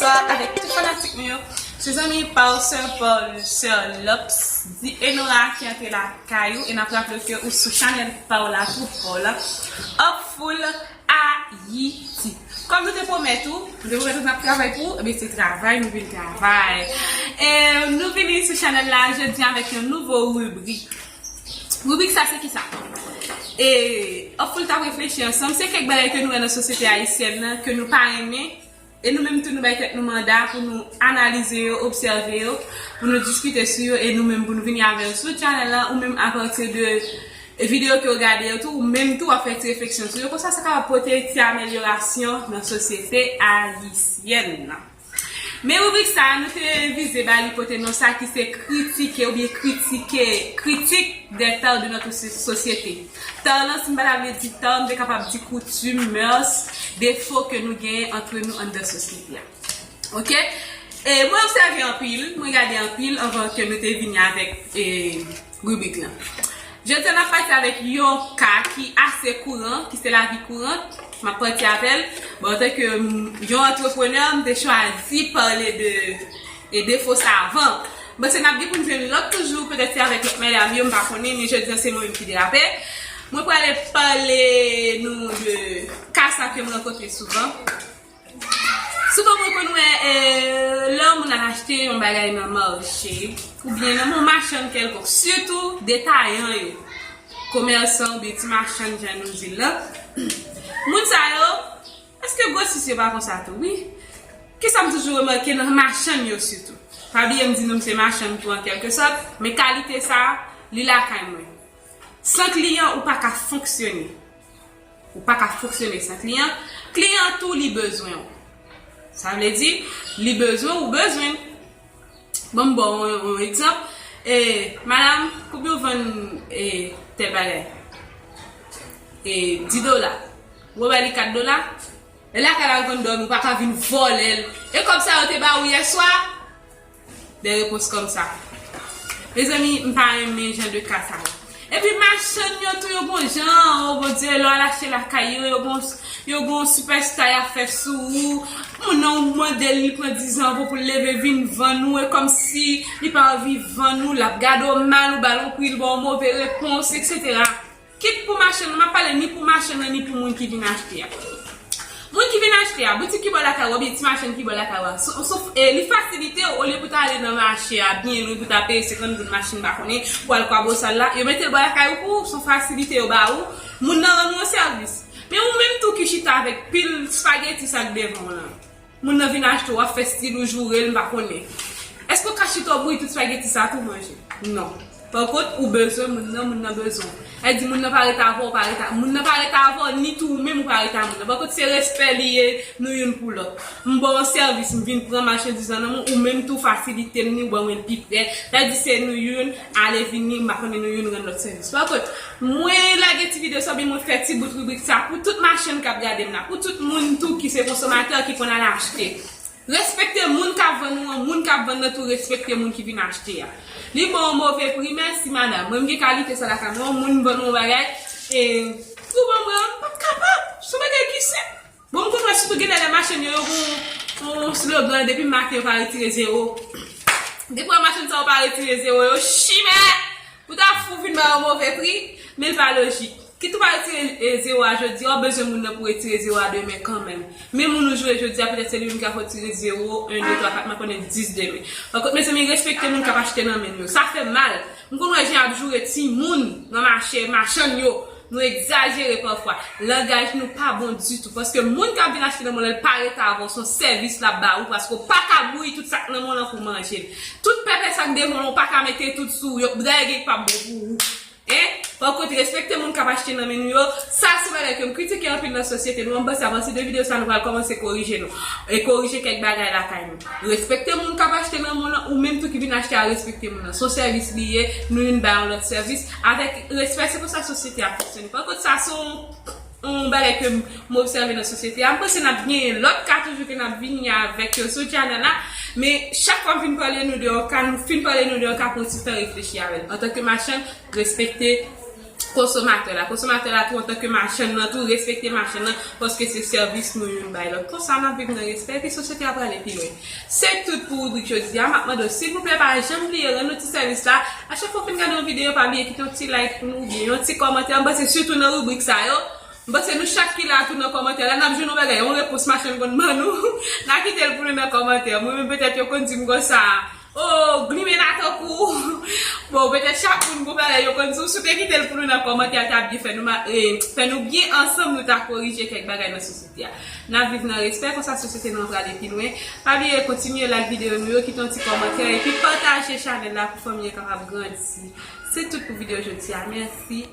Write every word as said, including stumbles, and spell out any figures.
Bonswa avèk tout fanatik nou yo. Se zanmi pa w, sè pa w, sè Lops, di Enora ki antre lakay ou, e n ap raple w ke ou sou chanèl pa w la, twoup pa w la, Upful Ayiti. Kòm nou te pwomèt ou, nou te pwomèt ou n ap travay pou ou, ebyen se travay nou vin travay. E nou vini sou chanèl la jodi avèk yon nouvo ribrik. Ribrik sa se kisa? E Upful t ap reflechi ansanm, se kèk bagay ke nou wè nan sosyete ayisyèn nan, ke nou pa renmen, e nou menm tou nou bay tèt nou manda pou nou analize yo, obsève yo, pou nou diskite sou yo, e nou menm pou nou vini avè yo sou chanèl la, ou menm apati de videyo ke w gade yo tou, ou menm tou w ap fè ti refleksyon sou yo, konsa sa kapab pote ti amelyorasyon nan sosyete ayisyèn nan. Men ribrik sa a, nou te vize ba li pote non sa ki se kritike oubyen kritike, critique des tares de notre so-, société. Tar lan, si m pa ta vle di tar, m te kapab di koutim, mœurs, defo ke nou genyen antre nou anndan sosyete a. Oke? E mwen obsève anpil, mwen gade anpil anvan ke nou te vini avèk, e, ribrik lan. Jodi a, n ap pati avèk yon ka ki ase kouran, ki se lavi kouran. M ap pati avè l. Bon, antanke, mm, yon antreprenè, m te chwazi pale de, e, defo sa avan. Bon, se n ap gen pou n jwenn lòt toujou, petèt se avèk lòt medam yo, m pa konnen, men jodi a, se mwen menm ki derape. Mwen prale pale nou de ka sa ke m rankontre souvan. Souvan mwen konn wè, e, lè yon moun al achte yon bagay nan mache, oubyen nan yon machann kèlkonk, sitou detayan yo, komèsan oubyen ti machann, jan nou di l lan. Moun sa yo, èske gwosis yo pa konsa tou? Wi. Kisa m toujou remake nan machann yo sitou? Pa bliye m di nou m se machann tou an kèlke sòt, men kalite sa, li lakay mwen. San kliyan, ou pa ka fonksyone. Ou pa ka fonksyone san kliyan. Kliyan tou, li bezwen w. Sa vle di, li bezwen w, ou bezwen l. Bon, m ba w yon, yon egzanp. E, madanm, konbyen w vann, e, tèl bagay? E, dis dola. Ou ba li kat dola? E lakay la, ou konn dòmi, ou pa ka vin vòlè l. E kòb sa yo te ba ou yè swa? De repons kòm sa. Mezanmi, m pa renmen jan de ka sa yo. Epi machann yo tou, yo gon jan, o Bondye, lè w al achte lakay yo, yo gon, yo gon sipèsta y ap fè sou ou. Moun nan, ou mande l, li pran dizan avan pou l leve vin vann ou, e kòmsi li pa anvi vann ou, l ap gade w mal, ou ba l yon pri, li ba w move repons, etsetera. Kit pou machann nan, m ap pale ni pou machann nan, ni pou moun ki vin achte a. Moun ki vin achte a, boutik ki bò lakay ou, oubyen ti machann ki bò lakay ou a, sou, sou, e, li fasilite w, olye pou ta ale nan mache a, byen lwen pou ta peye senkant goud machin, m pa konnen, pou al Kwabosal la, yo mete l bò lakay ou pou ou, se yon fasilite yo ba ou, moun nan rann ou yon sèvis. Men ou menm tou ki chita avèk pil spageti sa k devan w lan. Moun nan vin achte, w ap fè stil ou joure l, m pa konnen. Èske w ka chita w bouyi tout spageti sa tou manje? Non. Pa kont, ou bezwen moun nan, moun nan bezwen w. Sa vle di moun nan pa rete avè w, pa rete, moun nan pa rete avè w, ni tou ou menm ou pa rete a moun nan. Pa kont, se respè li ye, nou youn pou lòt. M ba w yon sèvis, m vin pran machandiz lan nan men w, ou menm tou fasilite m ni, ou ban mwen l pi prè. Sa vle di se nou youn, ale vini, m pa konnen nou youn rann lòt sèvis. Pa kont, mwen lage ti videyo sa, oubyen mwen fè ti bout ribrik sa pou tout machann k ap gade m la, pou tout moun tou ki se konsomatè ki konn al achte. Respekte moun k ap vann ou an, moun k ap vann nan tou respekte moun ki vin achte a. Li ba w yon move pri, mèsi madanm. Mwen m gen kalite sa lakay mwen, yon moun vann yon bagay, e, ou ban mwen, m p ap kapab. Se yon bagay ki senp. Bon, m konn wè sitou genlè lè machann yo, yo gon yon slogan, depi maten yo pa retire zewo. Depi wè machann sa yo pa retire zewo, yo chimè. Pou ta fou vin ba yo move pri, men l pa lojik. Kit ou pa retire, e, zewo a jodi a, ou bezwen moun nan pou retire zewo a demen kanmenm. Men moun ou joure jodi a, petèt se li menm ki ap retire zewo, en, de, twa, kat, m pa konnen, dis demen. Pa kont, mezanmi, respekte moun k ap achte nan men n yo. Sa fè mal. M konn wè jan y ap joure timoun nan mache, machann yo. Nou egzajere pafwa. Langaj nou pa bon ditou. Paske moun k ap vin achte nan men w lan, l pa rete avè w, se yon sèvis l ap ba ou, paske w pa ka bouyi tout sa k nan men w lan pou w manje l. Tout pèpè sa k devan w lan, ou pa ka mete tout sou ou. Yo, dayè gen k p ap bon pou ou. Hein? Pa kont, respekte moun k ap achte nan men nou yo. Sa se bagay ke m kritike anpil nan sosyete nou an. M panse apati de videyo sa nou pral kòmanse korije nou. E korije kèk bagay lakay nou. Respekte moun k ap achte nan men w lan, ou menm tou ki vin achte a, respekte moun nan. Se yon sèvis li ye, nou youn bay yon lòt sèvis. Avèk respè, se konsa sosyete a fonksyone. Pa kont, sa se yon, yon bagay ke m, m obsève nan sosyete a. M panse n ap genyen lòt ka toujou ke n ap vini avèk yo sou channel la. Men chak fwa m fin pale nou de yon ka, nou fin pale nou de yon ka, pran ti tan reflechi avè l. Antanke machann, respekte konsomatè la. Konsomatè la tou, antanke machann nan tou, respekte machann nan, paske se sèvis nou youn bay lòt. Konsa, n ap viv nan respè, epi sosyete a prale pi lwen. Se tout pou ribrik jodi a. M ap mande w, silvouplè, pa janm bliye rann nou ti sèvis la. A chak fwa w fin gade yon videyo, pa bliye kite yon ti like pou nou, oubyen yon ti kòmantè. M panse sitou nan ribrik sa yo, m panse nou chak ki la tou nan kòmantè la, n ap jwenn yon bagay, yon repons machann konn ban nou. N a kite l pou nou nan kòmantè. Mwen menm, petèt yo konn di m konsa, "O, Glimena tankou." Bon, petèt chak moun gon bagay yo konn di w, si w te kite l pou nou nan kòmantè, l t ap byen fè nou ma-, eh, fè nou byen, ansanm nou ta korije kèk bagay nan sosyete a. N ap viv nan respè, konsa sosyete nou an prale pi lwen. Pa bliye kontinye like videyo nou yo, kite yon ti kòmantè, epi pataje chanèl la pou fanmi an kapab grandi. Se tout pou videyo jodi a. Mèsi.